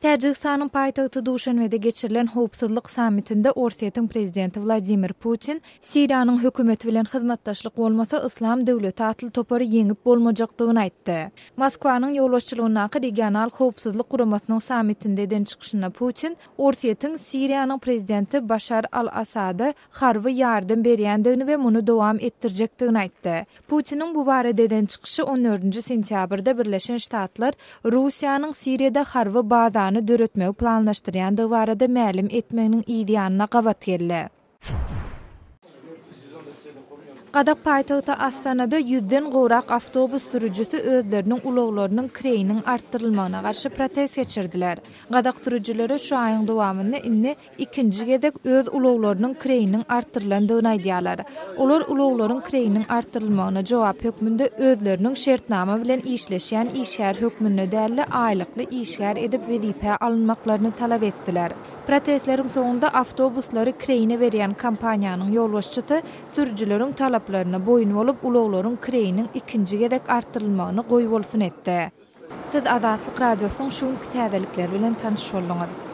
Täjigistanyň paýtagty Duşanbede geçirilen howpsuzlyk sammitinde Orsýetiň prezidenti Wladimir Putin Siriýanyň hökümeti bilen hyzmatdaşlyk bolmasa Yslam döwleti atly topary ýeňip bolmajakdygyny aýtdy. Moskwanyň ýolbaşçylygyndaky Regional howpsuzlyk guramasynyň sammitinde eden çykyşynda Putin Orsýetiň Siriýanyň prezidenti Başar al-Assada harby ýardam berýändigini we muny dowam etdirjekdigini aýtdy. Putiniň bu barada eden çykyşy on dördünji sentýabrda Birleşen Ştatlar Russiýanyň Siriýada harby bazany döretmegi planlaşdyrýandygy barada mälim etmeginiň yz ýanyna gabat geldi. Gazak paýtagty Astanada ýüzden gowrak awtobus sürüjisi özleriniň ulaglarynyň kireýiniň artdyrylmagyna garşy protest geçirdiler. Gazak sürüjileri şu aýyň dowamynda indi ikinji gezek öz ulaglarynyň kireýiniň artdyrylandygyny aýdýarlar. Olar ulaglaryň kireýiniň artdyrylmagyna jogap hökmünde özleriniň şertnama bilen işleşýän işgär hökmünde däl-de aýlykly işgär edip wezipä alynmaklaryny talap etdiler. Protestleriň soňunda awtobuslary kireýine berýän kompaniýanyň ýolbaşçysy sürüjileriň talaplaryna boýun bolup ulaglaryň kireýiniň ikinji gezek artdyrylmagyny goýbolsun etdi. Siz Azatlyk Radiosynyň şu günki täzelikleri bilen tanyş bolduňyz.